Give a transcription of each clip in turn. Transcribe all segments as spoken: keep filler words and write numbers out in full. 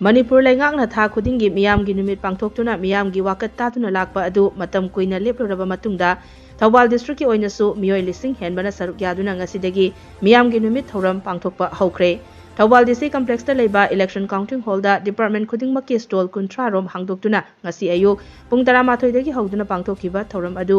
ꯃꯅꯤꯄꯨꯔ ꯂꯩꯉꯥꯛꯅ ꯊꯥ ꯈꯨꯗꯤꯡꯒꯤ ꯃꯤꯌꯥꯝꯒꯤ ꯅꯨꯃꯤꯠ ꯄꯥꯡꯊꯣꯛꯇꯨꯅ ꯃꯤꯌꯥꯝꯒꯤ ꯋꯥꯀꯠ ꯇꯥꯗꯨꯅ ꯂꯥꯛꯄ ꯑꯗꯨ ꯃꯇꯝ ꯀꯨꯏꯅ ꯂꯦꯞꯂꯨꯔꯕ ꯃꯇꯨꯡꯗ ꯊꯧꯕꯥꯜ ꯗꯤꯁꯇ꯭ꯔꯤꯛꯀꯤ ꯑꯣꯏꯅꯁꯨ ꯃꯤꯑꯣꯏ ꯂꯤꯁꯤꯡ ꯍꯦꯟꯕꯅ ꯁꯔꯨꯛ ꯌꯥꯗꯨꯅ ꯉꯁꯤꯗꯒꯤ ꯃꯤꯌꯥꯝꯒꯤ ꯅꯨꯃꯤꯠ ꯊꯧꯔꯝ ꯄꯥꯡꯊꯣꯛꯄ ꯍꯧꯈ꯭ꯔꯦ꯫ ꯊꯧꯕꯥꯜ ꯗꯤ ꯁꯤ ꯀꯝꯄ꯭ꯂꯦꯛꯁꯇ ꯂꯩꯕ ꯏꯂꯦꯛꯁꯟ ꯀꯥꯎꯟꯇꯤꯡ ꯍꯣꯜꯗ ꯗꯤꯄꯥꯔꯠꯃꯦꯟ ꯈꯨꯗꯤꯡꯃꯛꯀꯤ ꯁ꯭ꯇꯣꯜ ꯀꯨꯟꯊ꯭ꯔꯥ ꯔꯣꯝ ꯍꯥꯡꯗꯣꯛꯇꯨꯅ ꯉꯁꯤ ꯑꯌꯨꯛ ꯄꯨꯡ ꯇꯔꯥꯃꯥꯊꯣꯏꯗꯒꯤ ꯍꯧꯗꯨꯅ ꯄꯥꯡꯊꯣꯛꯈꯤꯕ ꯊꯧꯔꯝ ꯑꯗꯨ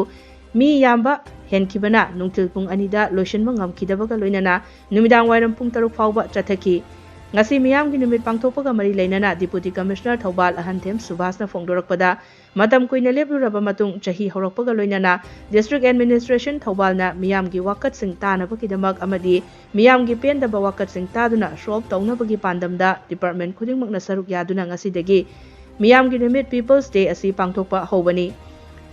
ꯃꯤ ꯌꯥꯝꯕ ꯍꯦꯟꯈꯤꯕꯅ ꯅꯨꯡꯊꯤꯜ ꯄꯨꯡ ꯑꯅꯤꯗ ꯂꯣꯏꯁꯤꯟꯕ ꯉꯝꯈꯤꯗꯕꯒ ꯂꯣꯏꯅꯅ ꯅꯨꯃꯤꯗꯥꯡ ꯋꯥꯏꯔꯝ ꯄꯨꯡ ꯇꯔꯨꯛ ꯐꯥꯎꯕ ꯆꯠꯊꯈꯤ꯫ ꯉꯁꯤ ꯃꯤꯌꯥꯝꯒꯤ ꯅꯨꯃꯤꯠ ꯄꯥꯡꯊꯣꯛꯄꯒ ꯃꯔꯤ ꯂꯩꯅꯅ ꯗꯤꯄꯨꯇꯤ ꯀꯃꯤꯁꯅꯔ ꯊꯧꯕꯥꯜ ꯑꯍꯟꯊꯦꯝ ꯁꯨꯕꯥꯁꯅ ꯐꯣꯡꯗꯣꯔꯛꯄꯗ, ꯃꯇꯝ ꯀꯨꯏꯅ ꯂꯦꯞꯂꯨꯔꯕ ꯃꯇꯨꯡ ꯆꯍꯤ ꯍꯧꯔꯛꯄꯒ ꯂꯣꯏꯅꯅ ꯗꯤꯁꯇ꯭ꯔꯤꯛ ꯑꯦꯗꯃꯤꯅꯤꯁꯇ꯭ꯔꯦꯁꯟ ꯊꯧꯕꯥꯜꯅ ꯃꯤꯌꯥꯝꯒꯤ ꯋꯥꯀꯠꯁꯤꯡ ꯇꯥꯅꯕꯒꯤꯗꯃꯛ ꯑꯃꯗꯤ ꯃꯤꯌꯥꯝꯒꯤ ꯄꯦꯟꯗꯕ ꯋꯥꯀꯠꯁꯤꯡ ꯇꯥꯗꯨꯅ ꯁꯣꯜꯕ ꯇꯧꯅꯕꯒꯤ ꯄꯥꯟꯗꯝꯗ ꯗꯤꯄꯥꯔꯠꯃꯦꯟ ꯈꯨꯗꯤꯡꯃꯛꯅ ꯁꯔꯨꯛ ꯌꯥꯗꯨꯅ ꯉꯁꯤꯗꯒꯤ ꯃꯤꯌꯥꯝꯒꯤ ꯅꯨꯃꯤꯠ, ꯄꯤꯄꯜꯁ ꯗꯦ, ꯑꯁꯤ ꯄꯥꯡꯊꯣꯛꯄ ꯍꯧꯕꯅꯤ꯫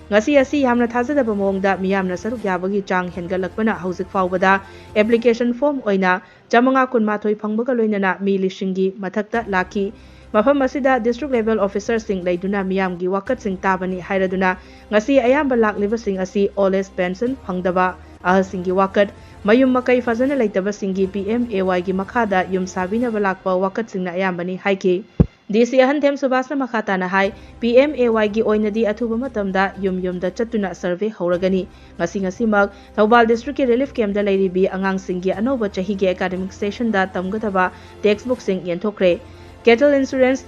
ꯉꯁꯤ ꯑꯁꯤ ꯌꯥꯝꯅ ꯊꯥꯖꯗꯕ ꯃꯑꯣꯡꯗ ꯃꯤꯌꯥꯝꯅ ꯁꯔꯨꯛ ꯌꯥꯕꯒꯤ ꯆꯥꯡ ꯍꯦꯟꯒꯠꯂꯛꯄꯅ ꯍꯧꯖꯤꯛ ꯐꯥꯎꯕꯗ ꯑꯦꯄ꯭ꯂꯤꯀꯦꯁꯟ ꯐꯣꯔꯝ ꯑꯣꯏꯅ ꯆꯥꯃꯉꯥ ꯀꯨꯟꯃꯥꯊꯣꯏ ꯐꯪꯕꯒ ꯂꯣꯏꯅꯅ ꯃꯤ ꯂꯤꯁꯤꯡꯒꯤ ꯃꯊꯛꯇ ꯂꯥꯛꯈꯤ꯫ ꯃꯐꯝ ꯑꯁꯤꯗ ꯗꯤꯁꯇ꯭ꯔꯤꯛ ꯂꯦꯚꯦꯜ ꯑꯣꯐꯤꯁꯔꯁꯤꯡ ꯂꯩꯗꯨꯅ ꯃꯤꯌꯥꯝꯒꯤ ꯋꯥꯀꯠꯁꯤꯡ ꯇꯥꯕꯅꯤ ꯍꯥꯏꯔꯗꯨꯅ ꯉꯁꯤ ꯑꯌꯥꯝꯕ ꯂꯥꯛꯂꯤꯕꯁꯤꯡ ꯑꯁꯤ ꯑꯣꯜ ꯑꯦꯖ ꯄꯦꯟꯁꯟ ꯐꯪꯗꯕ, ꯑꯍꯜꯁꯤꯡꯒꯤ ꯋꯥꯀꯠ, ꯃꯌꯨꯝ ꯃꯀꯩ ꯐꯖꯅ ꯂꯩꯇꯕꯁꯤꯡꯒꯤ ꯄꯤ ꯑꯦꯝ ꯑꯦ ꯋꯥꯏꯒꯤ ꯃꯈꯥꯗ ꯌꯨꯝ ꯁꯥꯕꯤꯅꯕ ꯂꯥꯛꯄ ꯋꯥꯀꯠꯁꯤꯡꯅ ꯑꯌꯥꯝꯕꯅꯤ ꯍꯥꯏꯈꯤ꯫ ꯗꯤ ꯁꯤ ꯑꯍꯟꯊꯦꯝ ꯁꯨꯕꯥꯁꯅ ꯃꯈꯥ ꯇꯥꯅ ꯍꯥꯏ, ꯄꯤ ꯑꯦꯝ ꯑꯦ ꯋꯥꯏꯒꯤ ꯑꯣꯏꯅꯗꯤ ꯑꯊꯨꯕ ꯃꯇꯝꯗ ꯌꯨꯝ ꯌꯨꯝꯗ ꯆꯠꯇꯨꯅ ꯁꯔꯚꯦ ꯍꯧꯔꯒꯅꯤ꯫ ꯉꯁꯤ ꯉꯁꯤꯃꯛ ꯊꯧꯕꯥꯜ ꯗꯤꯁꯇ꯭ꯔꯤꯛꯀꯤ ꯔꯤꯂꯤꯐ ꯀꯦꯝꯞꯇ ꯂꯩꯔꯤꯕꯤ ꯑꯉꯥꯡꯁꯤꯡꯒꯤ ꯑꯅꯧꯕ ꯆꯍꯤꯒꯤ ꯑꯦꯀꯥꯗꯃꯤꯛ ꯁꯦꯁꯟꯗ ꯇꯝꯒꯗꯕ ꯇꯦꯛꯁꯕꯨꯛꯁꯤꯡ ꯌꯦꯟꯊꯣꯛꯈ꯭ꯔꯦ꯫ ꯀꯦꯇꯜ ꯏꯟꯁꯨꯔꯦꯟꯁ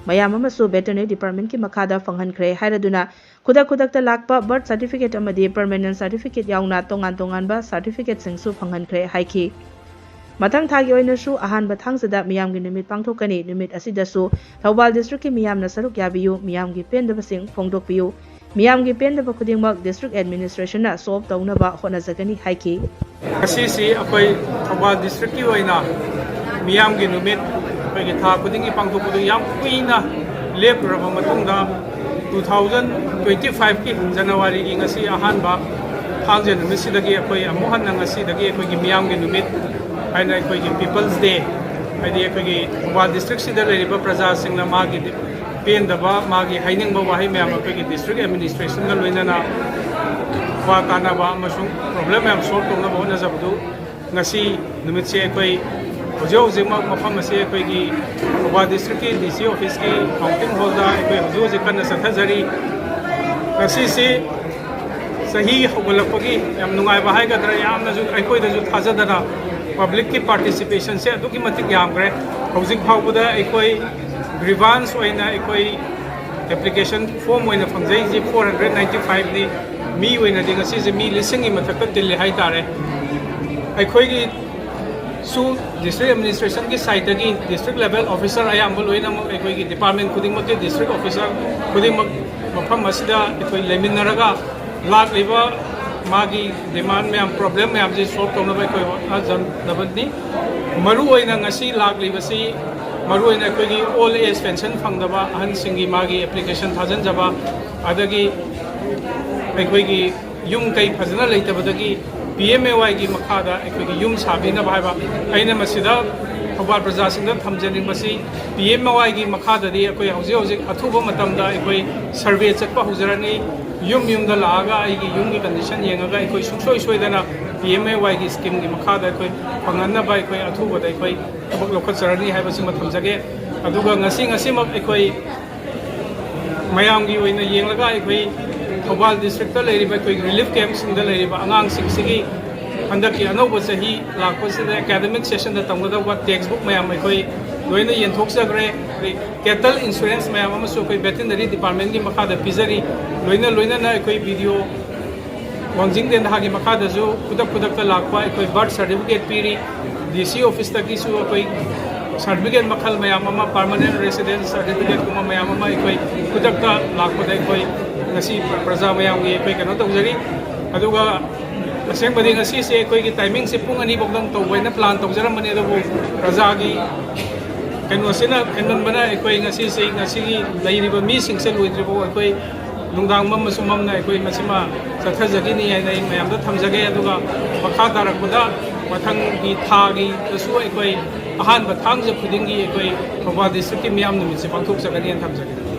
ꯃꯌꯥꯝ ꯑꯃꯁꯨ ꯚꯦꯇꯔꯅꯔꯤ ꯗꯤꯄꯥꯔꯠꯃꯦꯟꯠꯀꯤ ꯃꯈꯥꯗ ꯐꯪꯍꯟꯈ꯭ꯔꯦ ꯍꯥꯏꯔꯗꯨꯅ ꯈꯨꯗꯛ ꯈꯨꯗꯛꯇ ꯂꯥꯛꯄ ꯕꯔꯊ ꯁꯥꯔꯇꯤꯐꯤꯀꯦꯠ ꯑꯃꯗꯤ ꯄꯔꯃꯦꯅꯦꯟ ꯁꯥꯔꯇꯤꯐꯤꯀꯦꯠ ꯌꯥꯎꯅ ꯇꯣꯉꯥꯟ ꯇꯣꯉꯥꯟꯕ ꯁꯥꯔꯇꯤꯐꯤꯀꯦꯠꯁꯤꯡꯁꯨ ꯐꯪꯍꯟꯈ꯭ꯔꯦ ꯍꯥꯏꯈꯤ꯫ ꯃꯊꯪ ꯊꯥꯒꯤ ꯑꯣꯏꯅꯁꯨ ꯑꯍꯥꯟꯕ ꯊꯥꯡꯖꯗ ꯃꯤꯌꯥꯝꯒꯤ ꯅꯨꯃꯤꯠ ꯄꯥꯡꯊꯣꯛꯀꯅꯤ꯫ ꯅꯨꯃꯤꯠ ꯑꯁꯤꯗꯁꯨ ꯊꯧꯕꯥꯜ ꯗꯤꯁꯇ꯭ꯔꯤꯛꯀꯤ ꯃꯤꯌꯥꯝꯅ ꯁꯔꯨꯛ ꯌꯥꯕꯤꯌꯨ, ꯃꯤꯌꯥꯝꯒꯤ ꯄꯦꯟꯗꯕꯁꯤꯡ ꯐꯣꯡꯗꯣꯛꯄꯤꯌꯨ꯫ ꯃꯤꯌꯥꯝꯒꯤ ꯄꯦꯟꯗꯕ ꯈꯨꯗꯤꯡꯃꯛ ꯗꯤꯁꯇ꯭ꯔꯤꯛ ꯑꯦꯗꯃꯤꯅꯤꯁꯇ꯭ꯔꯦꯁꯟꯅ ꯁꯣꯜꯕ ꯇꯧꯅꯕ ꯍꯣꯠꯅꯖꯒꯅꯤ ꯍꯥꯏꯈꯤ꯫ ꯉꯁꯤꯁꯤ ꯑꯩꯈꯣꯏ ꯊꯧꯕꯥꯜ ꯗꯤꯁꯇ꯭ꯔꯤꯛꯀꯤ ꯑꯣꯏꯅ ꯃꯤꯌꯥꯝꯒꯤ ꯅꯨꯃꯤꯠ ꯑꯩꯈꯣꯏꯒꯤ ꯊꯥ ꯈꯨꯗꯤꯡꯒꯤ ꯄꯥꯡꯊꯣꯛꯄꯗꯨ ꯌꯥꯝ ꯀꯨꯏꯅ ꯂꯦꯞꯂꯨꯔꯕ ꯃꯇꯨꯡꯗ, ꯇꯨ ꯊꯥꯎꯖꯟ ꯇ꯭ꯋꯦꯟꯇꯤ ꯐꯥꯏꯚꯀꯤ ꯖꯅꯋꯥꯔꯤꯒꯤ ꯉꯁꯤ ꯑꯍꯥꯟꯕ ꯊꯥꯡꯖ ꯅꯨꯃꯤꯠꯁꯤꯗꯒꯤ ꯑꯩꯈꯣꯏ ꯑꯃꯨꯛ ꯍꯟꯅ ꯉꯁꯤꯗꯒꯤ ꯑꯩꯈꯣꯏꯒꯤ ꯃꯤꯌꯥꯝꯒꯤ ꯅꯨꯃꯤꯠ ꯍꯥꯏꯅ ꯑꯩꯈꯣꯏꯒꯤ ꯄꯤꯄꯜꯁ ꯗꯦ, ꯍꯥꯏꯗꯤ ꯑꯩꯈꯣꯏꯒꯤ ꯊꯧꯕꯥꯜ ꯗꯤꯁꯇ꯭ꯔꯤꯛꯁꯤꯗ ꯂꯩꯔꯤꯕ ꯄ꯭ꯔꯖꯥꯁꯤꯡꯅ ꯃꯥꯒꯤ ꯄꯦꯟꯗꯕ, ꯃꯥꯒꯤ ꯍꯥꯏꯅꯤꯡꯕ ꯋꯥꯍꯩ ꯃꯌꯥꯝ ꯑꯩꯈꯣꯏꯒꯤ district administrationꯒ ꯂꯣꯏꯅꯅ ꯋꯥ ꯇꯥꯅꯕ ꯑꯃꯁꯨꯡ problem ꯃꯌꯥꯝ solve ꯇꯧꯅꯕ ꯍꯣꯠꯅꯖꯕꯗꯨ ꯉꯁꯤ ꯅꯨꯃꯤꯠꯁꯦ ꯑꯩꯈꯣꯏ ꯍꯧꯖꯤꯛ ꯍꯧꯖꯤꯛꯃꯛ ꯃꯐꯝ ꯑꯁꯤ ꯑꯩꯈꯣꯏꯒꯤ ꯊꯧꯕꯥꯜ districtꯀꯤ DC officeꯀꯤ counting hallꯗ ꯑꯩꯈꯣꯏ ꯍꯧꯖꯤꯛ ꯍꯧꯖꯤꯛ ꯀꯟꯅ ꯆꯠꯊꯖꯔꯤ꯫ ꯉꯁꯤꯁꯤ ꯆꯍꯤ ꯍꯧꯒꯠꯂꯛꯄꯒꯤ ꯌꯥꯝ ꯅꯨꯡꯉꯥꯏꯕ ꯍꯥꯏꯒꯗ꯭ꯔꯥ, ꯌꯥꯝꯅꯁꯨ ꯑꯩꯈꯣꯏꯗꯁꯨ ꯊꯥꯖꯗꯅ publicꯀꯤ participationꯁꯦ ꯑꯗꯨꯛꯀꯤ ꯃꯇꯤꯛ ꯌꯥꯝꯈ꯭ꯔꯦ꯫ ꯍꯧꯖꯤꯛ ꯐꯥꯎꯕꯗ ꯑꯩꯈꯣꯏ grievance ꯑꯣꯏꯅ ꯑꯩꯈꯣꯏ application form ꯑꯣꯏꯅ ꯐꯪꯖꯩꯁꯦ four hundred ninety fiveꯅꯤ꯫ ꯃꯤ ꯑꯣꯏꯅꯗꯤ ꯉꯁꯤꯁꯦ ꯃꯤ ꯂꯤꯁꯤꯡꯒꯤ ꯃꯊꯛꯇ ꯇꯤꯜꯂꯤ ꯍꯥꯏꯇꯥꯔꯦ꯫ ꯑꯩꯈꯣꯏꯒꯤ ꯁꯨ district administrationꯒꯤ sideꯇꯒꯤ district level officer ꯑꯌꯥꯝꯕ ꯂꯣꯏꯅꯃꯛ ꯑꯩꯈꯣꯏꯒꯤ department ꯈꯨꯗꯤꯡꯃꯛꯀꯤ district officer ꯈꯨꯗꯤꯡꯃꯛ ꯃꯐꯝ ꯑꯁꯤꯗ ꯑꯩꯈꯣꯏ ꯂꯩꯃꯤꯟꯅꯔꯒ ꯂꯥꯛꯂꯤꯕ ꯃꯥꯒꯤ demand ꯃꯌꯥꯝ, problem ꯃꯌꯥꯝꯁꯦ solve ꯇꯧꯅꯕ ꯑꯩꯈꯣꯏ ꯍꯣꯠꯅꯖꯅꯕꯅꯤ꯫ ꯃꯔꯨꯑꯣꯏꯅ ꯉꯁꯤ ꯂꯥꯛꯂꯤꯕꯁꯤ ꯃꯔꯨꯑꯣꯏꯅ ꯑꯩꯈꯣꯏꯒꯤ old age pension ꯐꯪꯗꯕ ꯑꯍꯟꯁꯤꯡꯒꯤ ꯃꯥꯒꯤ application ꯊꯥꯖꯤꯟꯖꯕ, ꯑꯗꯒꯤ ꯑꯩꯈꯣꯏꯒꯤ ꯌꯨꯝ ꯀꯩ ꯐꯖꯅ ꯂꯩꯇꯕꯗꯒꯤ PMAYꯒꯤ ꯃꯈꯥꯗ ꯑꯩꯈꯣꯏꯒꯤ ꯌꯨꯝ ꯁꯥꯕꯤꯅꯕ ꯍꯥꯏꯕ꯫ ꯑꯩꯅ ꯃꯁꯤꯗ ꯊꯧꯕꯥꯜ ꯄ꯭ꯔꯖꯥꯁꯤꯡꯗ ꯊꯝꯖꯅꯤꯡꯕꯁꯤ, PMAYꯒꯤ ꯃꯈꯥꯗꯗꯤ ꯑꯩꯈꯣꯏ ꯍꯧꯖꯤꯛ ꯍꯧꯖꯤꯛ ꯑꯊꯨꯕ ꯃꯇꯝꯗ ꯑꯩꯈꯣꯏ survey ꯆꯠꯄ ꯍꯧꯖꯔꯅꯤ꯫ ꯌꯨꯝ ꯌꯨꯝꯗ ꯂꯥꯛꯑꯒ ꯑꯩꯒꯤ ꯌꯨꯝꯒꯤ condition ꯌꯦꯡꯉꯒ ꯑꯩꯈꯣꯏ ꯁꯨꯡꯁꯣꯏ ꯁꯣꯏꯗꯅ PMAYꯒꯤ schemeꯒꯤ ꯃꯈꯥꯗ ꯑꯩꯈꯣꯏ ꯐꯪꯍꯟꯅꯕ ꯑꯩꯈꯣꯏ ꯑꯊꯨꯕꯗ ꯑꯩꯈꯣꯏ ꯊꯕꯛ ꯂꯧꯈꯠꯆꯔꯅꯤ ꯍꯥꯏꯕꯁꯤꯃ ꯊꯝꯖꯒꯦ꯫ ꯑꯗꯨꯒ ꯉꯁꯤ, ꯉꯁꯤꯃꯛ ꯑꯩꯈꯣꯏ ꯃꯌꯥꯝꯒꯤ ꯑꯣꯏꯅ ꯌꯦꯡꯂꯒ ꯑꯩꯈꯣꯏ ꯊꯧꯕꯥꯜ districtꯇ ꯂꯩꯔꯤꯕ ꯑꯩꯈꯣꯏ relief campꯁꯤꯡꯗ ꯂꯩꯔꯤꯕ ꯑꯉꯥꯡꯁꯤꯡꯁꯤꯒꯤ ꯍꯟꯗꯛꯀꯤ ꯑꯅꯧꯕ ꯆꯍꯤ ꯂꯥꯛꯄꯁꯤꯗ academic sessionꯗ ꯇꯝꯒꯗꯧꯕ textbook ꯃꯌꯥꯝ ꯑꯩꯈꯣꯏ ꯂꯣꯏꯅ ꯌꯦꯟꯊꯣꯛꯆꯈ꯭ꯔꯦ꯫ ꯑꯗꯩ cattle insurance ꯃꯌꯥꯝ ꯑꯃꯁꯨ ꯑꯩꯈꯣꯏ veterinary departmentꯀꯤ ꯃꯈꯥꯗ ꯄꯤꯖꯔꯤ꯫ ꯂꯣꯏꯅ ꯂꯣꯏꯅꯅ ꯑꯩꯈꯣꯏ video ꯋꯥꯡꯖꯤꯡ ꯇꯦꯟꯊꯥꯒꯤ ꯃꯈꯥꯗꯁꯨ ꯈꯨꯗꯛ ꯈꯨꯗꯛꯇ ꯂꯥꯛꯄ ꯑꯩꯈꯣꯏ birth certificate ꯄꯤꯔꯤ꯫ DC officeꯇꯒꯤꯁꯨ ꯑꯩꯈꯣꯏ certificate ꯃꯈꯜ ꯃꯌꯥꯝ ꯑꯃ, permanent residence certificateꯀꯨꯝꯕ ꯃꯌꯥꯝ ꯑꯃ ꯑꯩꯈꯣꯏ ꯈꯨꯗꯛꯇ ꯂꯥꯛꯄꯗ ꯑꯩꯈꯣꯏ ꯉꯁꯤ ꯄ꯭ꯔꯖꯥ ꯃꯌꯥꯝꯒꯤ ꯑꯩꯈꯣꯏ ꯀꯩꯅꯣ ꯇꯧꯖꯔꯤ꯫ ꯑꯗꯨꯒ ꯑꯁꯦꯡꯕꯗꯤ ꯉꯁꯤꯁꯦ ꯑꯩꯈꯣꯏꯒꯤ timingꯁꯦ ꯄꯨꯡ ꯑꯅꯤ ꯐꯥꯎꯗꯪ ꯇꯧꯕ ꯍꯥꯏꯅ plan ꯇꯧꯖꯔꯝꯕꯅꯤ, ꯑꯗꯨꯕꯨ ꯄ꯭ꯔꯖꯥꯒꯤ ꯀꯩꯅꯣꯁꯤꯅ ꯍꯦꯟꯃꯟꯕꯅ ꯑꯩꯈꯣꯏ ꯉꯁꯤꯁꯦ, ꯉꯁꯤꯒꯤ ꯂꯩꯔꯤꯕ ꯃꯤꯁꯤꯡꯁꯦ ꯂꯣꯏꯗ꯭ꯔꯤꯐꯥꯎ ꯑꯩꯈꯣꯏ ꯅꯨꯡꯗꯥꯡ ꯃꯝꯃꯁꯨ ꯃꯝꯅ ꯑꯩꯈꯣꯏ ꯃꯁꯤꯃ ꯆꯠꯊꯖꯈꯤꯅꯤ ꯍꯥꯏꯅ ꯑꯩ ꯃꯌꯥꯝꯗ ꯊꯝꯖꯒꯦ꯫ ꯑꯗꯨꯒ ꯃꯈꯥ ꯇꯥꯔꯛꯄꯗ ꯃꯊꯪꯒꯤ ꯊꯥꯒꯤꯗꯁꯨ ꯑꯩꯈꯣꯏ ꯑꯍꯥꯟꯕ ꯊꯥꯡꯖ ꯈꯨꯗꯤꯡꯒꯤ ꯑꯩꯈꯣꯏ ꯊꯧꯕꯥꯜ ꯗꯤꯁꯇ꯭ꯔꯤꯛꯀꯤ ꯃꯤꯌꯥꯝ ꯅꯨꯃꯤꯠꯁꯦ ꯄꯥꯡꯊꯣꯛꯆꯒꯅꯤꯅ ꯊꯝꯖꯒꯦ꯫